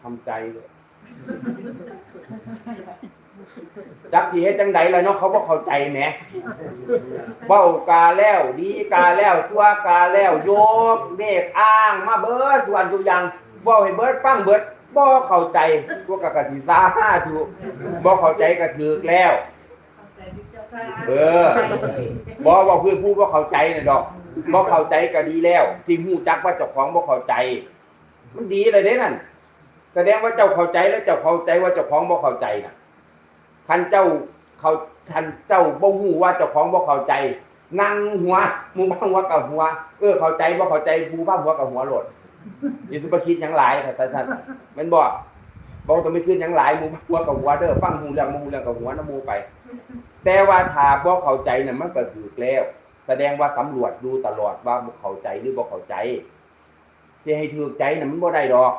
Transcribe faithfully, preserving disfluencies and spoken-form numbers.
ทำใจเลย จักสิเฮ็ดจังใดล่ะเนาะ เขาบ่เข้าใจแหม เว้ากาแล้ว ดีกาแล้ว ชั่วกาแล้ว โยกเนกอ้างมาเบิดส่วนทุกอย่าง เว้าให้เบิดฟังเบิด บ่เข้าใจ พวกกะกะสิสาธุ บ่เข้าใจกะถืกแล้ว เออ บ่เว้าเพื่อผู้บ่เข้าใจน่ะดอก บ่เข้าใจกะดีแล้ว ที่ฮู้จักว่าเจ้าของบ่เข้าใจ มันดีเลยเด้นั่น แสดงว่าเจ้าเข้าใจแล้วเจ้าเข้าใจว่าเจ้าของบ่เข้าใจน่ะ คันเจ้าเข้า คันเจ้าบ่ฮู้ว่าเจ้าของบ่เข้าใจ นั่งหัว หมู่บ่หัวกะหัว เออ เข้าใจบ่เข้าใจ หมู่บ่หัวกะหัวโลด อย่าสิไปคิดหยังหลาย ท่าน ท่าน แม่นบ่ บ่ต้องไปคิดหยังหลาย หมู่บ่หัวกะหัวเด้อ ฟังฮู้เรื่อง บ่ฮู้เรื่องกะหัวนำหมู่ไป แต่ว่าถ้าบ่เข้าใจน่ะ มันกะถืกแล้ว แสดงว่าสำรวจอยู่ตลอดว่าบ่เข้าใจหรือบ่เข้าใจ สิให้ถืกใจน่ะมันบ่ได้ดอก